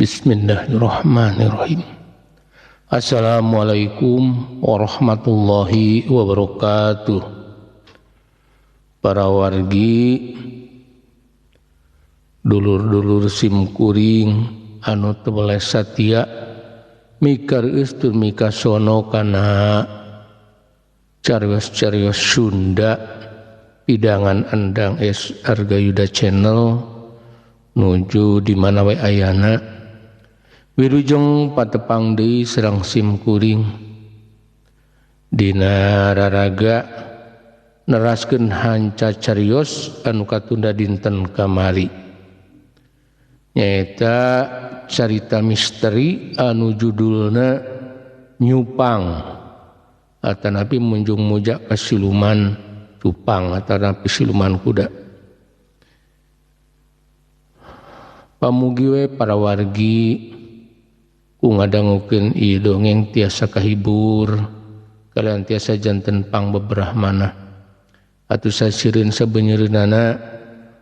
Bismillahirrahmanirrahim. Assalamualaikum warahmatullahi wabarakatuh. Para wargi, dulur-dulur simkuring anu teu weleh satia mikareus tur mikasono kana carios-carios Sunda pidangan Andang S Arga Yuda Channel nuju di mana we ayana. Wilujeng patepang deui sareng simkuring dina raraga neraskeun hanca carios anu katunda dinten kamari, nyaeta carita misteri anu judulna Nyupang atanapi munjung muja ka siluman cupang atanapi siluman kuda. Pamugi we para wargi ku ngadangukeun ieu dongeng tiasa kahibur kalian tiasa janten pangbeberah manah atuh sasireun sabeunyereunana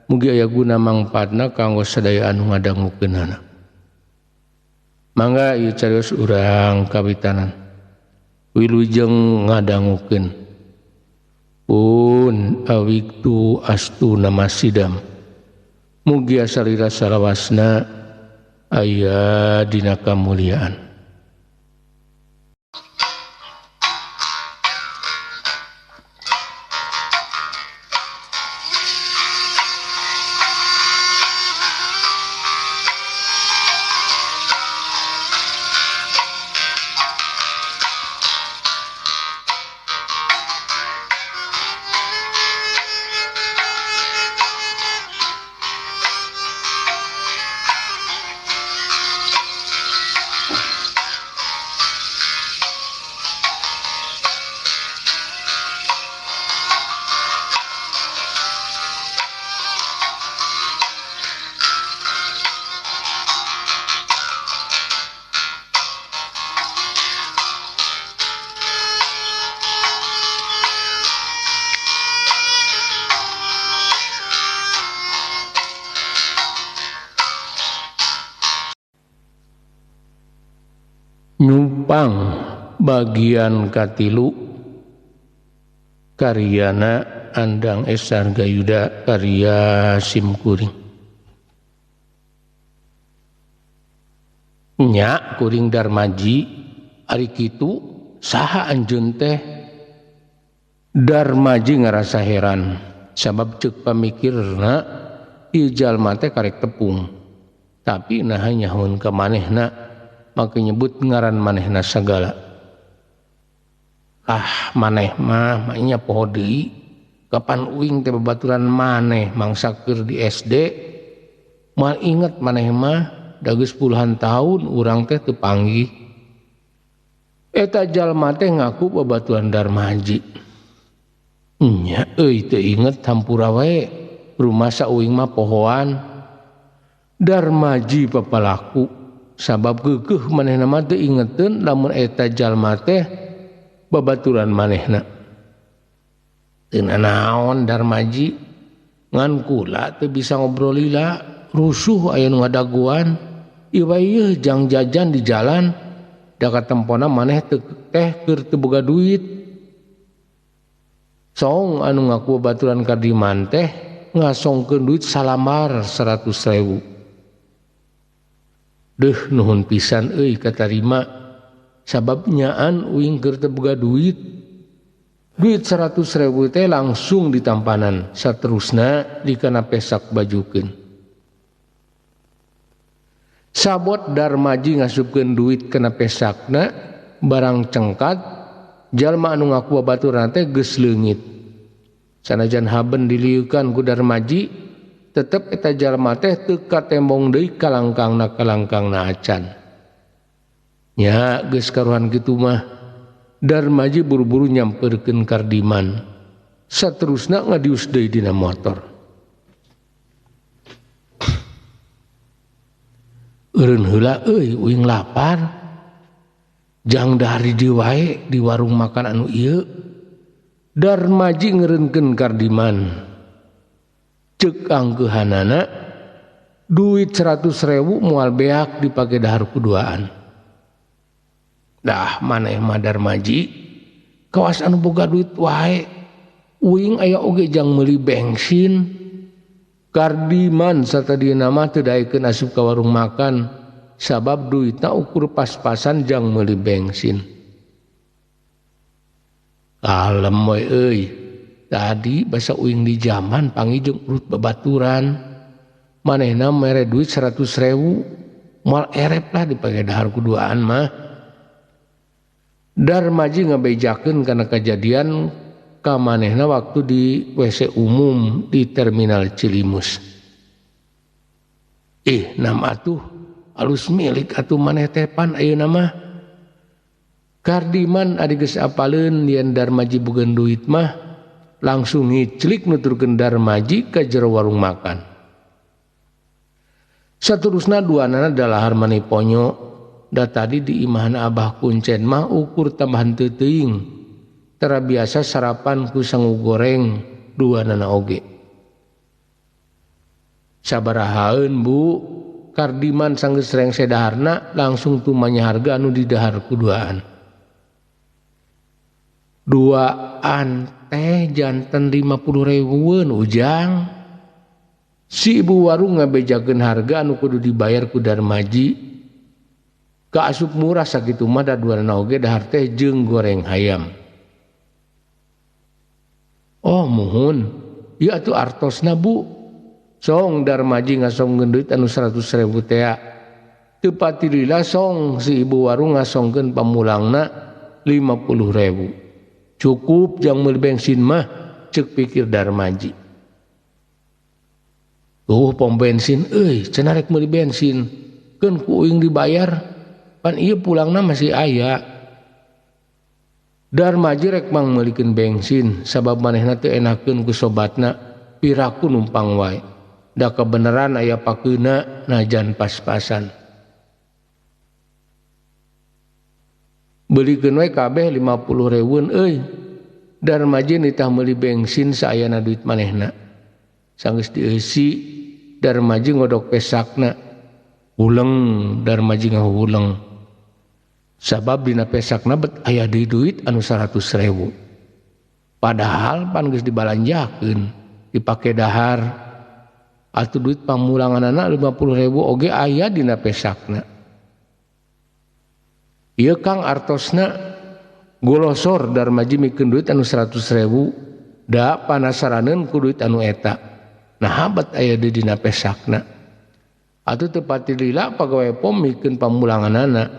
mugi aya guna mangpaatna kanggo sadaya anu ngadangukeunana. Mangga ieu carios urang kawitanan. Wilujeng ngadangukeun. Pun awiktu astu nama sidam. Mugi asalira salawasna aya dina kamuliaan. Nyupang bagian katilu karyana Andang S Arga Yuda karya simkuring. Nya kuring Darmaji ari kitu saha anjeun teh? Darmaji ngarasa heran sabab ceuk pamikirna ieu jalma teh karek tepung, tapi naha nyahoun ka manehna maka nyebut ngaran manehna sagala. Ah maneh mah maknya poho deui kapan uing teh babaturan maneh mangsa keur di SD, moal inget maneh mah da geus puluhan tahun urang teh teu panggih. Eta jalma teh ngaku babaturan Darmaji. Nya euy teu inget hampura wae rumasa uing mah pohoan. Darmaji papalaku sabab geugeuh manehna mah teu ingeteun lamun eta jalma teh babaturan manehna. Teu nanaon Darmaji ngan kula teu bisa ngobrol lila, rusuh aya nu ngadaguan. Ieu wae jang jajan di jalan da katempona maneh teu teh keur teu boga duit. Song anu ngaku babaturan Kardiman teh ngasongkeun duit salamar 100.000. Deuh nuhun pisan euy katarima sabab nyaan uing keur teu boga duit. Duit 100.000 teh langsung ditampanan saterusna dikana pesak bajukeun. Sabot Darmaji ngasupkeun duit kana pesakna barang cengkat jalma anu ngaku babaturan teh geus leungit. Sanajan haben dilieukan ku Darmaji tetep eta jalma teh teu katembong deui kalangkangna acan. Nya geus karuhan kitu mah Darmaji buru-buru nyamperkeun Kardiman. Saterusna ngadius deui dina motor. Eureun heula euy uing lapar. Jang dahar di wae di warung makan anu ieu. Darmaji ngeureunkeun Kardiman. Ceuk angkeuhanana Duit 100.000 moal beak dipake dahar kuduaan. Dah maneh mah Darmaji kawas anu boga duit wae. Uing aya oge jang meuli bensin. Kardiman satadina mah teu daekeun asup ka warung makan sabab duitna ukur pas-pasan jang meuli bensin. Kalem we euy. Tadi basa uing di zaman panggih jeung urut babaturan. Manehna mere duit 100.000 moal erep lah dipake dahar kuduaan mah. Darmaji ngabejakeun kana kajadian ka manehna waktu di WC umum di Terminal Cilimus. Ih, nam atuh alus milik atuh maneh teh pan ayeuna mah. Kardiman ari geus apaleun yen Darmaji boga duit mah langsung ngiclik nuturkeun Darmaji ka jero warung makan. Saterusna duanana dalahar maneh ponyo. Da tadi di imahna Abah Kuncen mah ukur tambahan teuing. Tera biasa sarapan ku sangu goreng duanana oge. Sabarahaeun Bu, Kardiman sanggeus rengse daharna langsung tumanya harga anu didahar kuduaan. Duaan teh janten 50.000-eun Ujang. Si ibu warung ngabejakeun harga anu kudu dibayar ku Darmaji. Kaasup murah sakitu mah da duanana oge dahar teh jeung goreng hayam. Oh muhun, ieu atuh artosna Bu. Song Darmaji ngasongkeun duit anu 100.000 tea. Teu patilila song si ibu warung ngasongkeun pamulangna 50.000. Cukup jang meuli bensin mah ceuk pikir Darmaji. Tuh pom bensin euy, cenah rek meuli bensin. Keun ku uing dibayar, pan ieu pulangna masih aya. Darmaji rek mang meulikeun bensin sabab manehna teu enakeun ku sobatna piraku numpang wae. Da kebenaran aya pakeuna najan pas-pasan. Beulikeun we kabeh 50.000 euy. Darmaji nitah meuli bensin saayana duit manehna. Sanggeus dieusi Darmaji ngodok pesakna. Huleng Darmaji ngahuleng. Sabab dina pesakna bet aya deui duit anu 100.000. Padahal pan geus dibalanjakeun, dipake dahar. Atuh duit pamulanganana 50.000 oge aya dina pesakna. Ieu Kang artosna golosor Darmaji mikeun duit anu 100.000 da panasaraneun ku duit anu eta. Nah bet aya deui dina pesakna. Atuh teu patilila pagawe pom mikeun pamulanganana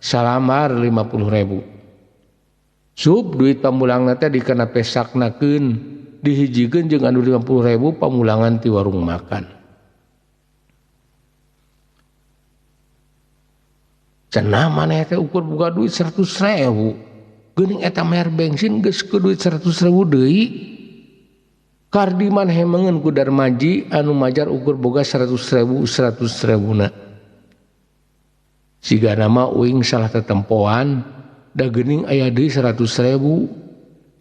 salamar 50.000. Sub duit pamulangna teh dikana pesaknakeun dihijikeun jeung anu 50.000 pamulangan ti warung makan. Cenah maneh teh ukur buka duit 100.000. Geuning eta mayar bensin geus ku duit 100.000 deui. Kardiman hemengeun ku Darmaji anu majar ukur boga 100.000 100.000-na. Sigana mah uing salah tetempoan da geuning aya deui 100.000.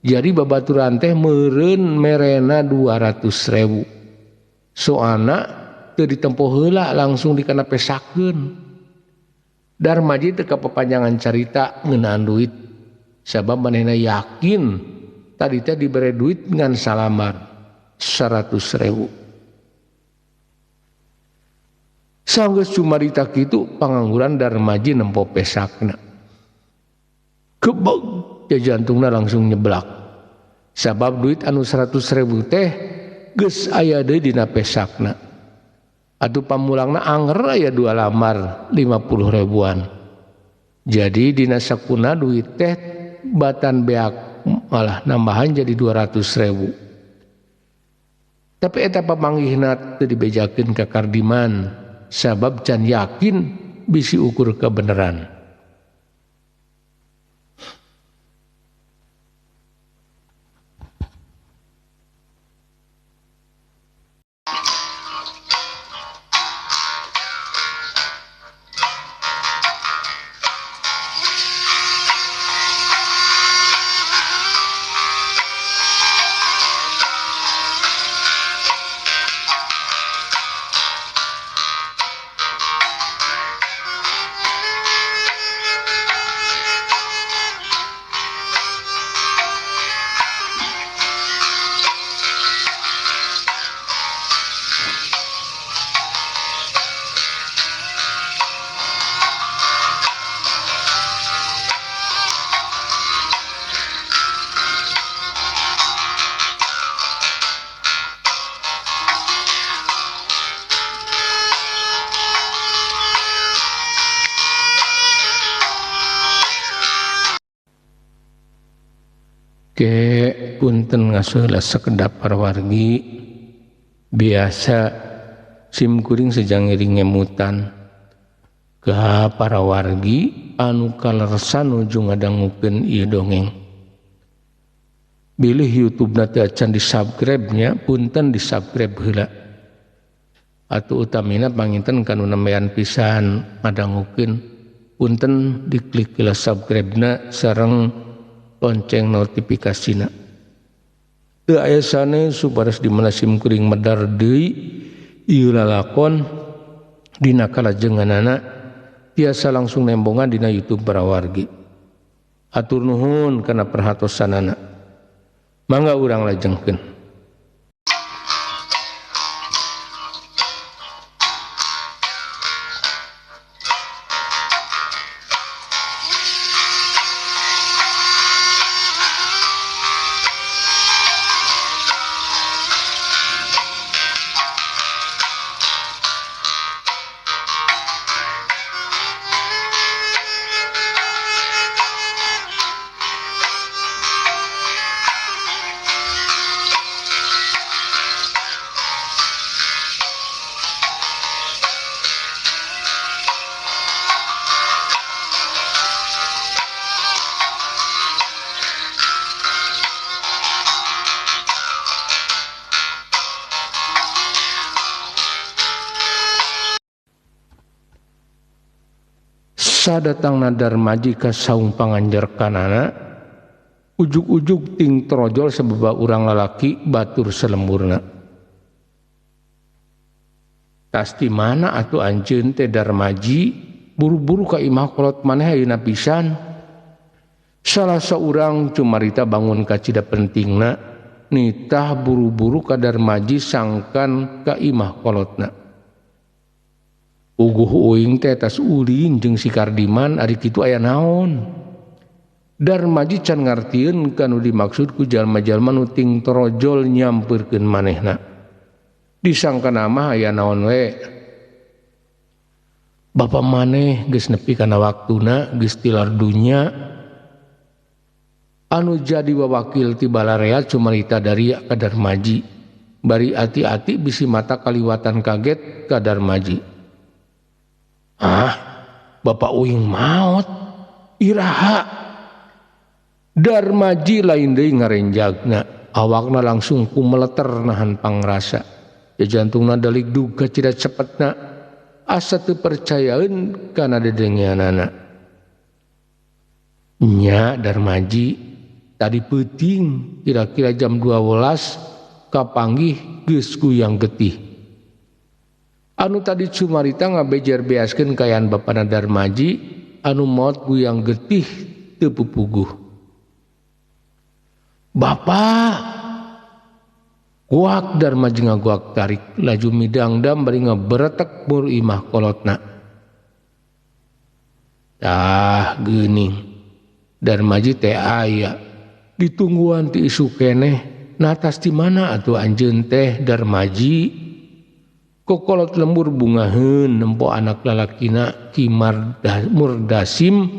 Jadi babaturan teh meureun merena 200.000. Soalna teu ditempo heula langsung dikana pesakeun. Darmaji teu kapapanjangan carita ngeunaan duit sabab manehna yakin tadi teh dibere duit ngan salamar 100.000. Sanggeus cumarita kitu pangangguran Darmaji nempo pesakna. Kebeg ya jantungna langsung nyeblak. Sabab duit anu 100.000 teh geus aya deui dina pesakna. Atuh pamulangna anger aya 2 lamar 50.000-an. Jadi dina sakuna duit teh batan beak malah nambahan jadi 200.000. Tapi eta pamanggihna teu dibejakeun ka Kardiman sabab can yakin bisi ukur kebenaran. Ke punten ngasuhlah sekedap wargi biasa sim kuring sejang ngiring ngemutan ka para wargi anu kalersan nuju ngadangukeun ieu dongeng. Bilih YouTube-na teu acan di-subscribe-nya, punten di-subscribe heula. Atuh utamina panginten kanu nembean pisan ngadangukeun, punten diklik heula subscribe-na sareng lonceng notifikasina. Teu aya sanes supados di mana sim kuring medar deui ieu lalakon dina kalajenganana tiasa langsung nembongan dina YouTube para wargi. Atur nuhun kana perhatosanana. Mangga urang lajengkeun. Sadatangna Darmaji ka saung panganjerkanana, ujug-ujug ting trojol sababa urang lalaki batur selemburna. Tas di mana atuh anjeun teh Darmaji buru-buru ka imah kolot maneh ayeuna pisan. Salah saurang cumarita bangun ka cida pentingna, nitah buru-buru ka Darmaji sangkan ka imah kolotna. Uguh uing teh tas ulin jeung si Kardiman ari kitu aya naon. Darmaji can ngartieun kanu dimaksud ku jalma-jalma nu ting torojol nyampeurkeun manehna. Disangkana mah aya naon we. Bapa maneh geus nepi kana waktuna geus tilar dunya. Anu jadi wawakil ti balarea cumarita daria ka Darmaji. Bari ati-ati bisi mata kaliwatan kaget ka Darmaji. Ah, bapak uing maot, iraha. Darmaji lain deui ngarenjagna, awakna langsung kumeleter nahan pangrasa. Jantungna dalik duga cida cepetna, asa teu percayaeun kana dedengeanana. Nya Darmaji tadi peuting kira-kira jam 12 kapanggih geus guyang getih. Anu tadi cumarita ngabejer beaskeun kaayaan bapana Darmaji anu maot guyang getih teu pupuguh. Bapa, guak Darmaji ngaguak tarik laju midangdam bari ngaberetek mur imah kolotna. Tah geuning Darmaji teh aya ditungguan ti isuk keneh natas di mana atuh anjeun teh Darmaji. Kokolot lembur bungaheun nempo anak lalakina Ki Murdasim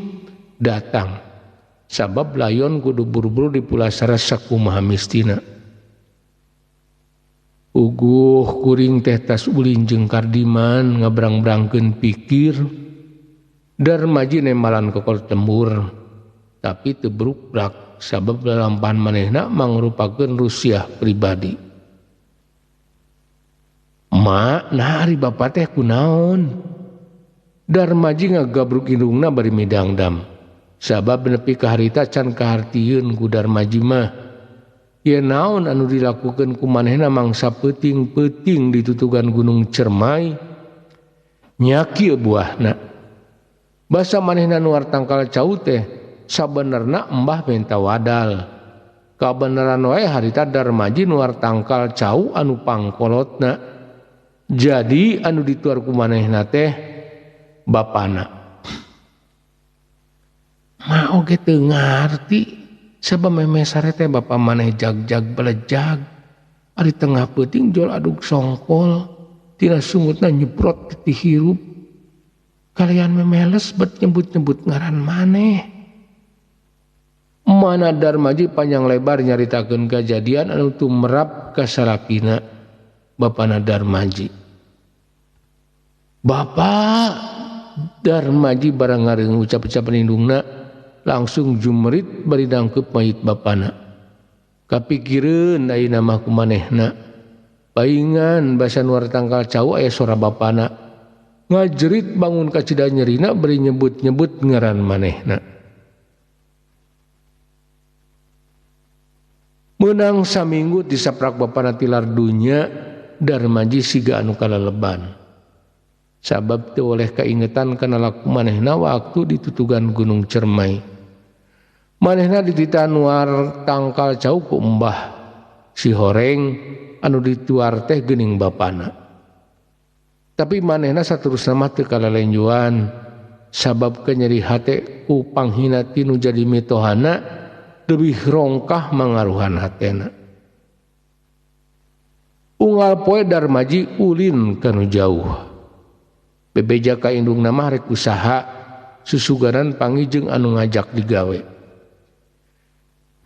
datang. Sabab layon kudu buru-buru dipulasara sakumaha mistina. Uguh kuring teh tas ulin jeung Kardiman ngabrang-brangkeun pikir. Darmaji nembalan kokolot lembur. Tapi teu brukbrak sabab lalampahan manehna mangrupakeun rusiah pribadi. Ma, nah ari bapa teh kunaon? Darmaji ngagabruk indungna bari midangdam. Sabab nepi ka harita can kahartieun ku Darmaji mah. Ye naon anu dilakukeun ku manehna mangsa peuting-peuting ditutugan Gunung Cermai? Nya kieu buahna. Basa manehna nuar tangkal cau teh sabenerna embah menta wadal. Kabeneran wae harita Darmaji nuar tangkal cau anu pangkolotna. Jadi anu dituar ku manehna teh bapana. Ma oge teu ngarti sabab memeh sare teh bapa maneh jag-jag belejag. Ari tengah peuting jol aduk songkol tina sungutna nyeprot ti hirup. Kalian memeles bet nyebut-nyebut ngaran maneh. Mana Darmaji panjang lebar nyaritakeun kajadian anu tumerap ka salakina bapana Darmaji. Bapak Darmaji barang ngareung ucap-ucapan indungna langsung jumerit bari dangkeup mayit bapana. Kapikireun ayeuna mah ku manehna. Paingan basa nuar tangkal cau aya sora bapana. Ngajerit bangun kacida nyerina bari nyebut-nyebut ngaran manehna. Menang saminggu disaprak bapana tilar dunya Darmaji siga anu kalaleban. Sabab teu oleh kaingetan kana laku manehna waktu ditutugan Gunung Cermai. Manehna ditita nuar tangkal cau ku embah si horeng anu dituar teh geuning bapana. Tapi manehna saterusna mah teu kalalenjuan sabab kenyeri hate ku panghina tinu jadi mitohana leuwih rongkah mangaruhan hatena. Unggal poe Darmaji ulin kanu jauh. Bebeja ka indungna mah rek usaha susugaran panggih jeung anu ngajak digawe.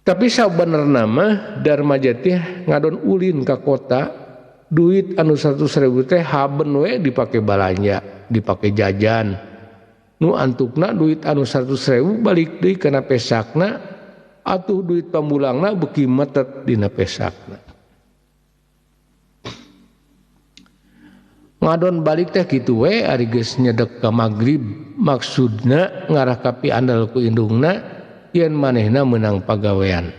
Tapi sabenerna mah Darmaji teh ngadon ulin ka kota, duit anu 100.000 teh haben we dipake balanja, dipake jajan. Nu antukna duit anu 100.000 balik deui kana pesakna, atuh duit pamulangna beuki metet dina pesakna. Ngadon balik teh kitu we ari geus nyedek ka magrib, maksudna ngarah ka piandel ku indungna yen manehna meunang pagawean.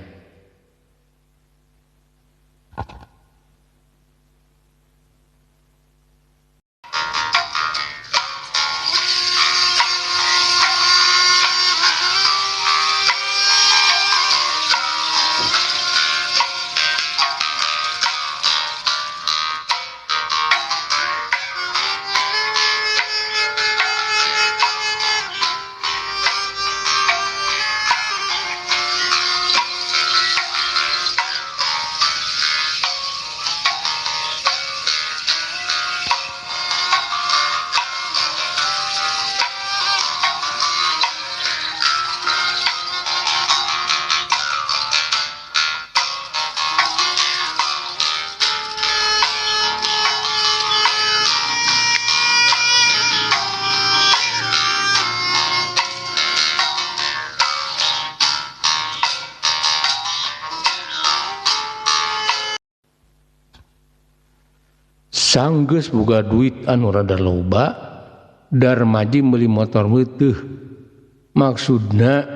Sanggeus boga duit anu rada loba, Darmaji meuli motor meuteut. Maksudna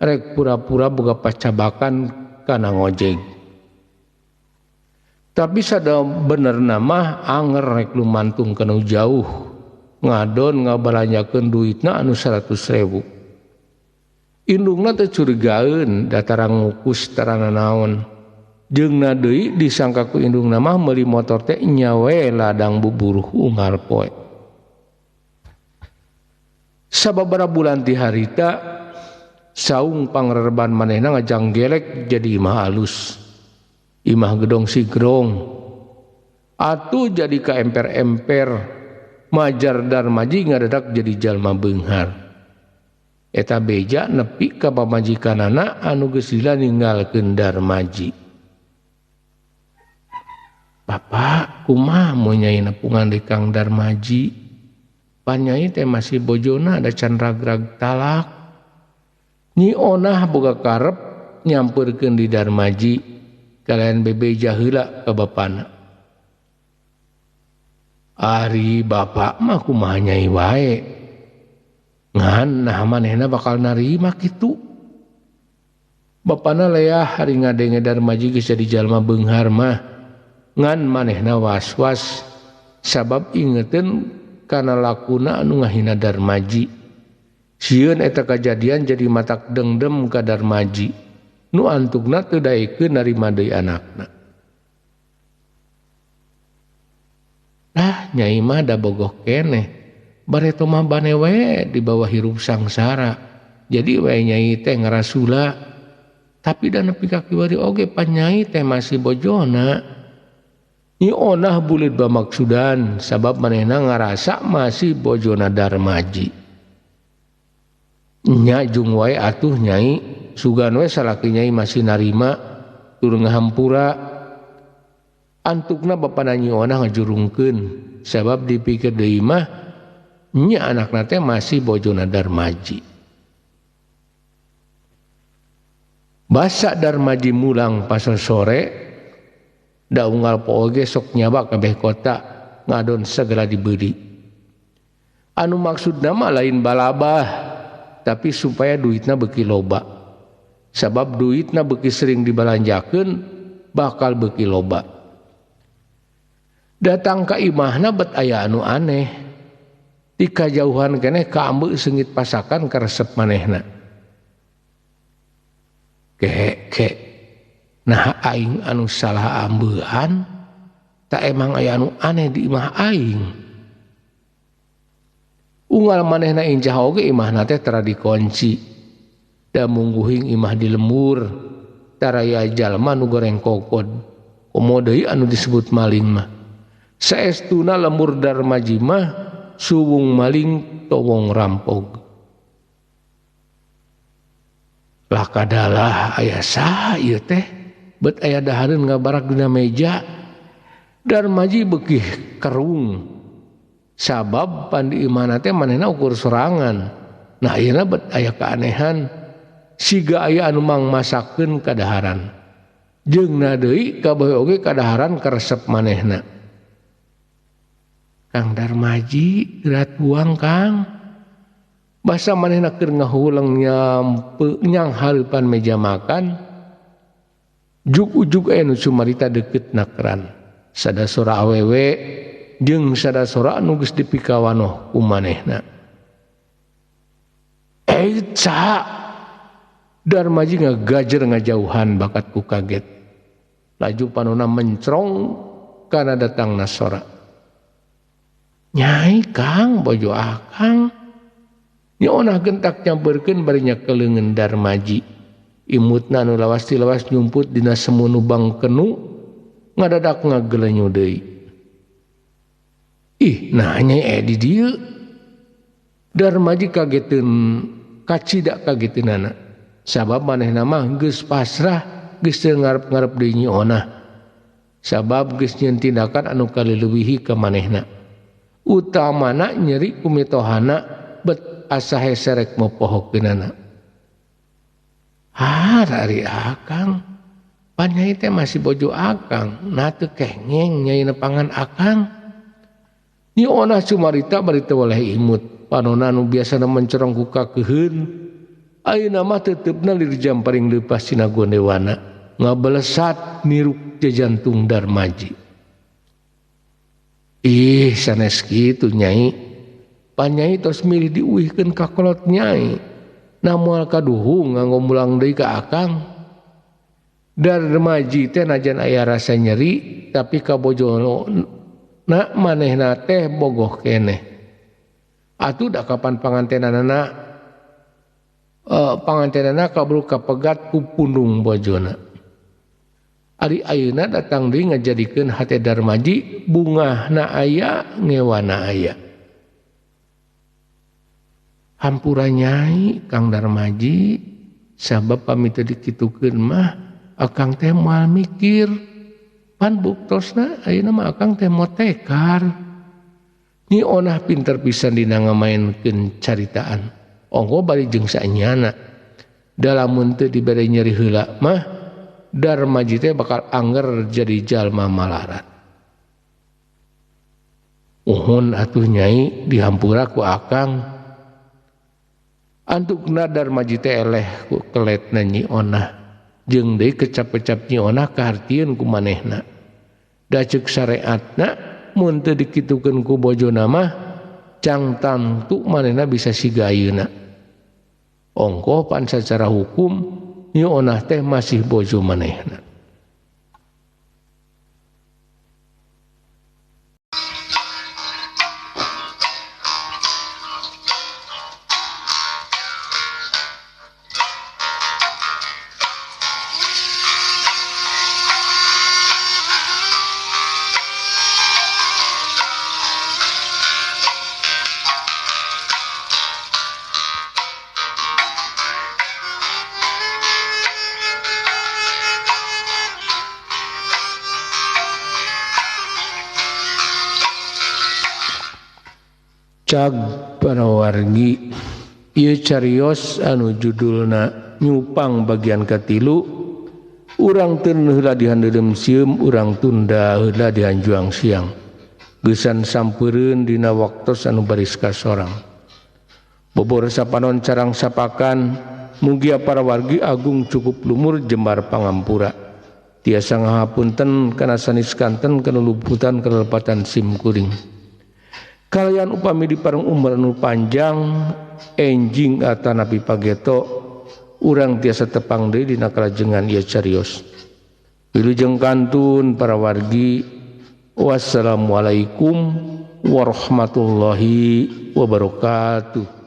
rek pura-pura boga pacabakan kana ngojek. Tapi sada benerna mah anger rek lumantung kana jauh. Ngadon ngabalanjakeun duitna anu 100.000. Indungna teh curigaeun datara ngukus tarana naon. Jeung deui disangka ku indungna mah meuli motor teh nya we ladang buburuh unggal poe. Sababaraha bulan ti harita saung pangrerban manehna ngajanggelek jadi imah alus. Imah gedong sigrong. Atuh jadi ka emper-emper majar Darmaji ngadadak jadi jalma beunghar. Eta beja nepi ka pamajikanana anu geus lila ninggalkeun Darmaji. Bapak kumaha mun nyai nepungan deui Kang Darmaji? Pan nyai teh masih bojona da can ragrag talak. Nyi Onah boga karep nyampeurkeun di Darmaji kalayan bebeja heula ka bapana. Ari bapak mah kumaha nyai wae. Ngan nah manehna bakal narima kitu. Bapana leah ari ngadenge Darmaji geus jadi jalma beunghar mah. Ngan manehna was-was sabab ingeteun kana lakuna anu ngahina Darmaji. Sieun eta kajadian jadi matak dengdem ka Darmaji. Nu antukna teu daekeun narima deui anakna. Lah nyai mah da bogoh keneh. Bareto mah bane we di bawah hirup sangsara. Jadi we nyai teh ngarasula. Tapi da nepi ka kiwari oge pan nyai teh masih bojona. Nyi Onah buleud bamaksudan sabab manehna ngarasa masih bojona Darmaji. Nya jung wae atuh nyai Sugan we salaki nyai masih narima tur ngahampura. Antukna bapana Nyi Onah ngajurungkeun sabab dipikir deui mah nya anakna teh masih bojona Darmaji. Basa Darmaji mulang pasal sore da unggal poe ge sok nyabak kabeh kota ngadon segera dibeli. Anu maksudna mah lain balabah tapi supaya duitna beuki loba. Sabab duitna beuki sering dibalanjakeun bakal beuki loba. Datang ka imahna bet aya anu aneh. Di kajauhan keneh kaambeuk seungit pasakan karesep manehna. Ke ke nah aing anu salah ambeuan tak emang aya anu aneh di imah aing. Unggal manehna injah oge imahna teh tara dikunci. Da mungguhing imah di lembur taraya jalma nu goreng kokod. Komo deui anu disebut maling mah. Saestuna lembur Darmaji mah suwung maling towong rampog. Lakadalah aya saha ieu teh bet aya dahareun ngabarak dina meja. Darmaji beukih kerung sabab pandi imahna teh manehna ukur sorangan. Nah ayeuna bet aya keanehan siga aya anu mangmasakeun kadaharan. Jeung deui kabeh oge kadaharan karesep manehna. Kang Darmaji geura tuang Kang. Basa manehna keur ngahuleng nyampe nyang hareupan meja makan. Jug-ujug aya nu cumarita deukeut nakeran. Sada sora awewe jeung sada sora anu geus dipikawanoh ku manehna. Saha? Darmaji ngagajer ngajauhan bakat ku kaget. Laju panona mencrong kana datangna sora. Nyai Kang bojo akang. Nyi Onah gentak nyamperkeun bari nyakeleungeun Darmaji. Imutna anu lawas tilawas nyumput dina semunu bangkenu ngadadak ngagelenyu deui. Ih, nah nyai di dieu. Darmaji kageteun kacida kageteunana. Sabab manehna mah geus pasrah, geus teu ngarep-ngarep deui Nyi Onah. Sabab geus nyieun tindakan anu kalileuwihi ka manehna. Utamana nyeri ku mitohana bet asa heserek mopohokeunana. Ah, ari akang. Pan nyai teh masih bojo akang, nah teu kengeng nyai nepangan akang. Nyi Onah cumarita bari teu weleh imut. Panona nu biasana mencorong ku kakeuheun, ayeuna mah teuteup-na lir jamparing leupas tina gondewana, ngabalesat niruk jajantung Darmaji. Ih, sanes kitu nyai. Pan nyai tos milih diuihkeun ka kolot nyai. Na moal kaduhung nganggo mulang deui ka akang. Darmaji teh najan aya rasa nyeri tapi ka bojona manehna teh bogoh keneh. Atuh da kapan pangantenanana pangantenana kaburu kapegat ku pundung bojona. Ari ayeuna datang deui ngajadikeun hate Darmaji bungahna aya ngewana aya. Hampura nyai Kang Darmaji sabab pami teu dikitukeun mah akang teh moal mikir. Pan buktosna ayeuna mah akang teh motekar. Nyi Onah pinter pisan dina ngamaenkeun caritaan. Ongko bari jeung saenyana. Da lamun teu dibere nyeri heula mah Darmaji teh bakal angger jadi jalma malarat. Uhun atuh nyai dihampura ku akang. Antukna Darmaji teh eleh ku keletna Nyi Onah. Jeung deui kecap-kecap Nyi Onah kahartieun ku manehna. Da ceuk sareatna mun teu dikitukeun ku bojona mah cang tangtu manehna bisa siga ayeuna. Ongkoh pan sacara hukum Nyi Onah teh masih bojo manehna. Cag para wargi ieu carios anu judulna nyupang bagian katilu urang teu heula dihandeulem sieum urang tunda heula dihanjuang siang geusan sampeureun dina waktos anu baris kasorang. Bobor sapanon carang sapakan mugia para wargi agung cukup lumur jembar pangampura tiasa ngahapunten kana sanes kanten kana luputan kalepatan sim kuring. Kalian upami dipareng umur nu panjang enjing atanapi pageto urang tiasa tepang deui dina kalajengan ieu carios. Wilujeng kantun para wargi. Wassalamualaikum warahmatullahi wabarakatuh.